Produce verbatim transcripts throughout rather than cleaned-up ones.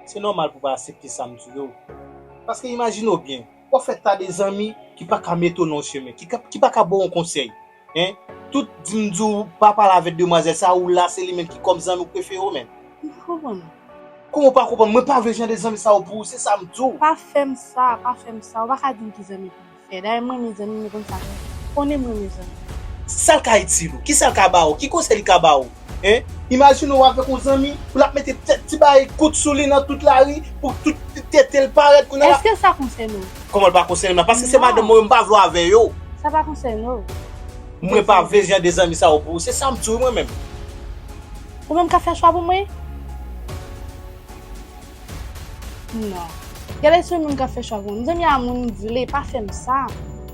Se nòmal pou w pa aksepte sa m di w yo. Paske imajine w byen, w ap fè ta de zanmi ki pa ka mete w nan yon chemen, ki ka, ki pa ka ba w yon konsèy. Hein? Tout di m di w pa pale avèk demwazèl sa, ou la se li menm ki kòm zanmi w prefere w, men. M pa konprann. Kòman w pa konprann? Mwen pa vle jan de zanmi sa yo pou ou, se sa m di w. Pa fè m sa, pa fè m sa. Ou pa ka di m ki zanmi pou m fè. Dayè, m renmen zanmi m, ou konn sa. Konnen m renmen zanmi. Sa l ka itil ou? Kisa l ka ba ou? Ki konsèy li ka ba ou? Hein? Imajine w avèk yon zanmi, pou l ap mete tèt ti bagay kout sou li nan tout lari, pou tout tete l parèt kounye a la. Èske sa konsène w? Kòman l pa konsène m nan? Paske se madanm mwen, m pa vle w avè yo. Sa pa konsène w. Mwen pa vle jan de zanmi sa yo pou ou. Se sa m di w mwen menm. Ou menm ka fè chwa pou mwen? Non. Gade se ou menm k ap fè chwa pou mwen. Zanmi a moun m vle, pa fè m sa.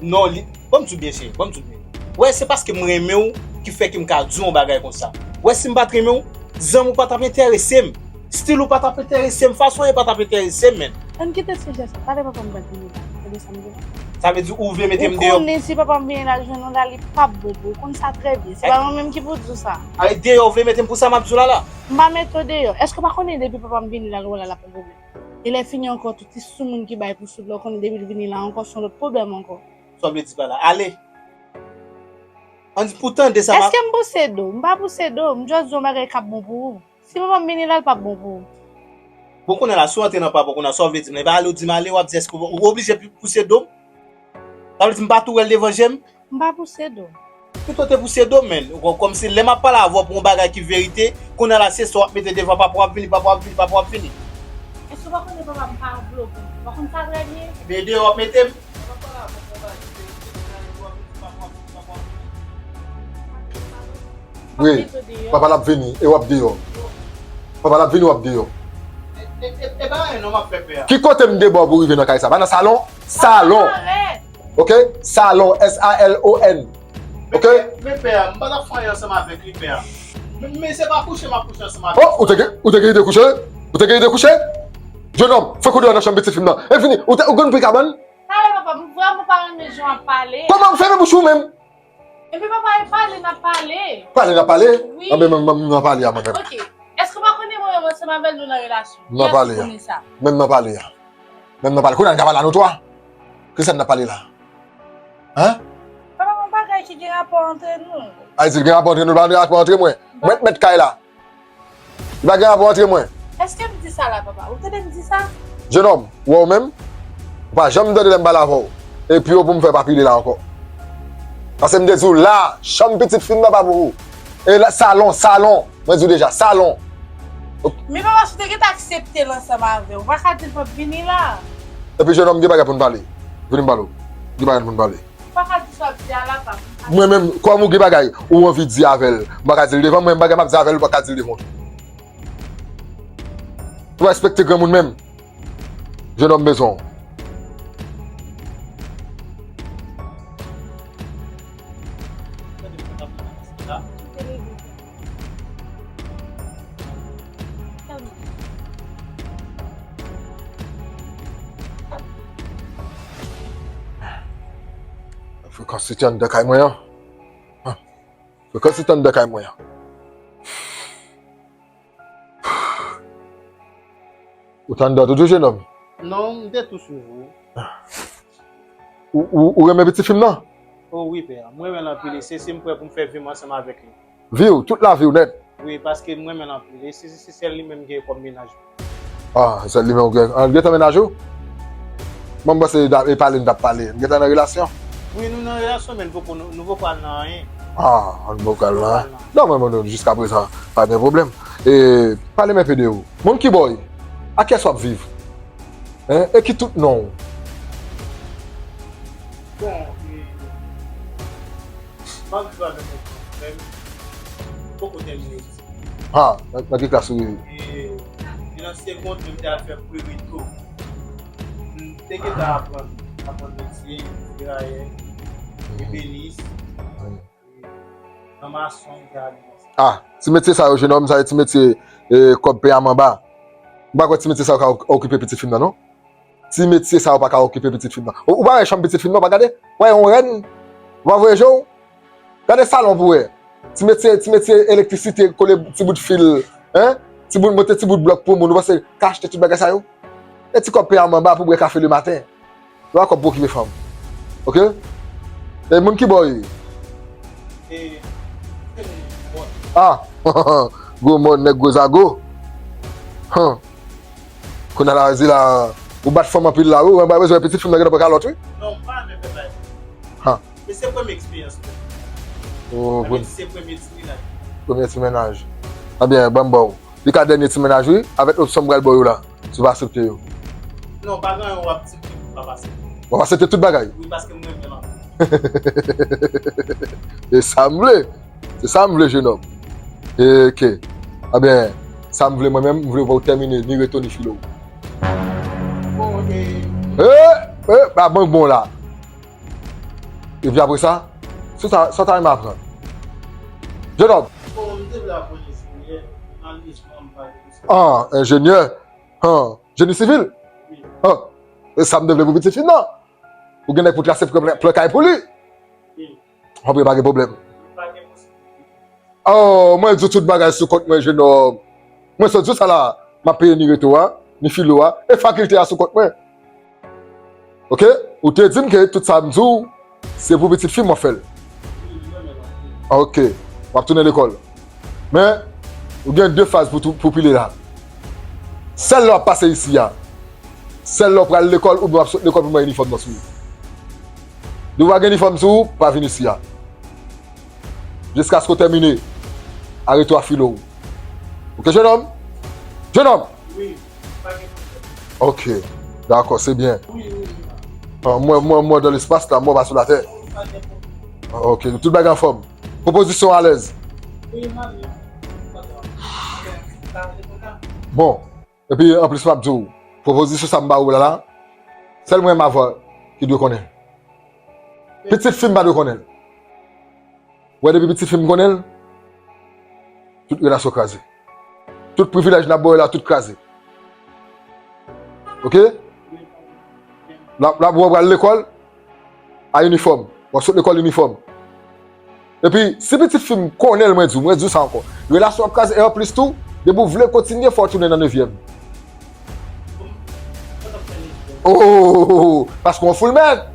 Non, li, ban m di w byen, cheri, ban m di w byen. Wè, se paske m renmen w ki fè ke m ka di w yon bagay konsa. Wè, si m pa t renmen w, zanmi w pa t ap enterese m. Stil ou pa t ap enterese m, fason w ye pa t ap enterese m, menn. Ann kite sijè sa. Talè papa m pral vini la. Tande sa m di w. Sa vle di ou vle mete m deyò? Ou konnen si papa m vini la, l jwenn nou la, li p ap bon pou ou. Ou konn sa trè byen. Se pa mwen menm ki pou di w sa. Ale deyò, ou vle mete m pou sa m ap di w la la? M pa mete w deyò. Èske w pa konnen depi papa m vini la, l wè la, l ap yon pwoblèm? E lè fini ankò, tout ti soumoun ki bay pou soud la, ou konnen depi l vini la ankò, se yon lòt pwoblèm ankò. Sa w vle di pa la? Ale. Ann di pou tande sa m ap... Èske m pouse do? M pa pouse do. M just di w yon bagay k ap bon pou ou. Si papa m vini la, l p ap bon pou ou. Bon, kounye a la, si w antre nan pa bon, kounye a, sa w vle di m la? E pa ale w di m ale, w ap di èske w, ou oblije pou-, pouse do m? Sa vle di m pa tou wè l devan je m? M pa pouse do. Pito w te pouse do m, menn. Kò-, kòmsi lè m ap pale avè w pou yon bagay ki verite, kounye a la, se sa w ap mete devan, papa w ap vini, papa w ap vini, papa w ap vini. Èske w pa konnen papa m pa vle w pou mwen? Ou pa konn sa trè byen? Men deyò w ap mete m. Lè m ap pale avè w pou yon bagay ki verite, kounye a la, w ap mete papa w ap vini, papa w ap vini. Wi. Papa l ap vini e w ap deyò. Papa l ap vini, w ap deyò. E, e, e, e pa anyen non m ap fè, pè a. Ki kote m debò pou rive nan kay sa? Pa nan salon? Salon. Papa, arèt. Ok? Salon, S A L O N. Ok? Men, men pè a, m pa t ap fè anyen ansanm avèk li, pè a. Men, men se pa kouche m ap kouche ansanm avèk li. Oh, ou te gen, ou te gen ide kouche? Ou te gen ide kouche? Jenòm, fè kou deyò nan chanm pitit fi m nan. E vini, ou te, ou konn pri kabann? Talè papa, m vrèman pa renmen jan w ap pale. Kòman m fèmen bouch ou menm? Epi papa, e pale n ap pale. Pale n ap pale? Wi. Anben, m, m, m nan pale a mwen menm. Ok. Èske w pa konnen mwen menm ansanm avè l nou nan relasyon? M nan pale a. Kiyès ki konnen sa? Menm nan pale a. Menm nan pale. Kounye a n ka pale a nou twa. Kisa n ap pale la? Hein? Papa, gon bagay ki gen rapò antre nou. A di l gen rapò antre nou, pa gen rapò antre mwen. Mwen mèt kay la. Li pa gen rapò antre mwen. Èske m di sa la, papa? Ou tande m di sa? Jenòm, ou wè ou menm? Ou pa janm tande lè m pale avè w. Epi w pou m fè pa pile la ankò. Paske m te di w la, chanm pitit fi m nan pa pou ou. E la, salon, salon. Mwen di w deja, salon. Men papa, si w te gentan aksepte l ansanm avè w, ou pa ka di l p ap vini la. Epi jenòm, gen bagay pou n pale. Vini m pale w. Gen bagay pou n pale. Ou pa ka di sa w ap di a la, papa. Mwen menm, kòm ou gen bagay ou anvi di avè l, m pa ka di l devan mwen, bagay m ap di avè l, ou pa ka di l devan l. Ou pa respekte granmoun menm. Jenòm bezwen w. Frekans li te anndan kay mwen an. Frekans li te anndan kay mwen an. Ou t anndan tou, tou, jenòm? Non, m te tou swiv ou. Ou, ou, ou renmen pitit fi m nan? O wi, pè. Mwen renmen l anpil, e se, se m prè pou m fè vi m ansanm avèk li. Vi w, tout lavi w nèt? Wi, paske m renmen l anpil. E se, se, se sèl li menm m gen kòm mennaj. Ah, sèl li menm w gen. Ah, l gentan mennaj ou? Mwen, m panse e pale n t ap pale. N gentan nan relasyon? Wi, nou nan relasyon, men nou poko, nou, nou poko al nan anyen. Ah, nou poko al nan anyen. Non, mwen, mwen, jiskaprezan, pa gen pwoblèm. E, pale m enpe de ou. Moun ki bò w ye? Ak kiyès w ap viv? Hein? E ki tout non w? Bon, e, m ap viv avèk yon frè m. Poko tèmine etid. Ha, nan, nan ki klas ou ye? E, e nan segonn, m te al fè pre-reto. M te gentan aprann, aprann metye, ferayè, ebenis, e, nan mason, m te ale nan sa. Ah, ti metye sa yo, jenòm, sa se ti metye, e, kòb pè a manba. M pa kwè ti metye sa yo ka ok-, okipe pitit fi m nan, non. Ti metye sa yo pa ka okipe pitit fi m nan. Ou, ou pa wè chanm pitit fi m nan, ou pa gade? Ou pa wè yon rèn? Ou pa voye je w? Gade salon pou wè. Ti metye, ti metye elektrisite, kole ti bout fil, hein? Ti bout, monte ti bout blòk pou moun, ou panse ka achte tout bagay sa yo? E ti kòb peye a m anba pou bwè kafe lematen. Yo a kòb pou okipe fanm. Oke? E moun ki bò ye? E, se moun. Ah! Gwo mòn, nèg gwo zago. Hum. Kounye a la, di la, ou bat fanm anpil la, wi, ou pa bezwen pitit fanm nan gen nan pran kalòt, wi. Non, m pa renmen fè bagay. Ha. Men se premye eksperyans mwen. Oh, premye, se premye ti mennaj. Premye ti mennaj. Ebyen, ban m ba w. Li ka dènye ti mennaj, wi, avèk opsyon m pral ba w yo la, si w pa aksepte yo. Non, pa gen anyen w ap di m ki pou m pa aksepte. W ap aksepte tout bagay? Wi, paske m renmen l anpil. E sa m vle. Se sa m vle, jenòm. Oke. Ebyen, sa m vle mwen menm, m vle wè w tèmine ni reto ni filo. Bon, e. E, e, pa bank bon la. Epi apre sa, se sa, sa w ta renmen aprann? Jenòm. Bon, m te vle aprann enjenyè, malerezman, m pa gen sa. Ah, enjenyè. Ah, jeni sivil? Wi. Ah, e sa m te vle pou pitit fi m nan. Ou gen nèg pou trase plan, plan kay pou li? Wi. Anpil pa gen pwoblèm. M pa gen posiblite. Oh, mwen di w tout bagay sou kont mwen, jenòm. Mwen sot di w sa la, m ap peye ni reto a, ni filo a, e fakilte a sou kont mwen. Oke? Ou te di m ke tout sa m di w, se pou pitit fi m w ap fè l. Oke. W ap tounen lekòl. Men, ou gen de faz pou tou, pou pile la. Sèl lè w ap pase isi a. Sèl lè w pral lekòl oubyen w ap sot lekòl pou m wè inifòm nan sou ou. Depi w pa gen inifòm sou ou, pa vin isi a. Jiskaske w tèmine a reto a filo w. Oke, jenòm? Jenòm! Wi, pa gen pwoblèm. Oke, dakò, se byen. Wi, wi, wi. Ah, mwen, mwen, mwen dan lespas la, mwen pa sou latè. Pa gen pwoblèm. Ah, oke, tout bagay anfòm. Pwopozisyon alèz. Wi, m alèz. Bon, epi anplis m ap di w, pwopozisyon sa m ba ou la la, sèl mwen m avè ki dwe konnen. Pitit fi m pa dwe konnen l. Wè, depi pitit fi m konnen l, tout relasyon kraze. Tout privilèj n ap ba w la, tout kraze. Oke? L ap, l ap wè w pral lekòl a inifòm. W ap sot lekòl inifòm. Epi, si pitit fi m konnen l, mwen di w, mwen di w sa ankò. Relasyon ap kraze, e anplis tou, depi w vle kontinye, fò w tounen nan nevyèm. Oh, paske w full mèt.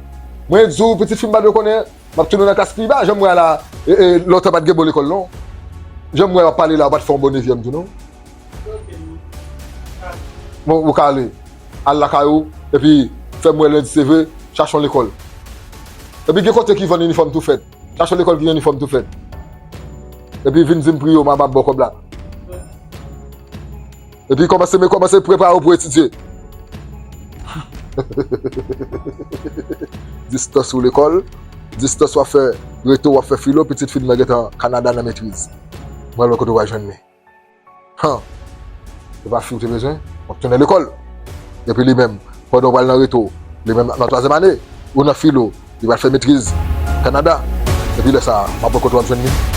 Mwen di w, pitit fi m pa dwe konnen. M ap tounen nan klas pi ba, jan m wè a la, e, e, lontan pa t gen bon lekòl, non. Jan m wè w ap pale la, w pa t fè yon bon nevyèm tou, non. Bon, ou ka ale. Al lakay ou, epi fè m wè lendi se vre, chache yon lekòl. Epi gen kote ki vann inifòm tou fèt. Chache yon lekòl ki gen inifòm tou fèt. Epi vin di m pri yo, m ap ba w kòb la. Epi kòmanse, men kòmanse prepare w pou etidye. Distans ou lekòl, distans w ap fè reto, w ap fè filo, pitit fi m nan gentan Kanada nan metriz. Mwen wè kote w va jwenn li. Han! Se pa fi w te bezwen, w ap tounen lekòl. Epi li menm, pandan w pral nan reto, li menm nan twazyèm ane, ou nan filo, li pral fè metriz Kanada. Epi lè sa a, m ap wè kote w ap jwenn li.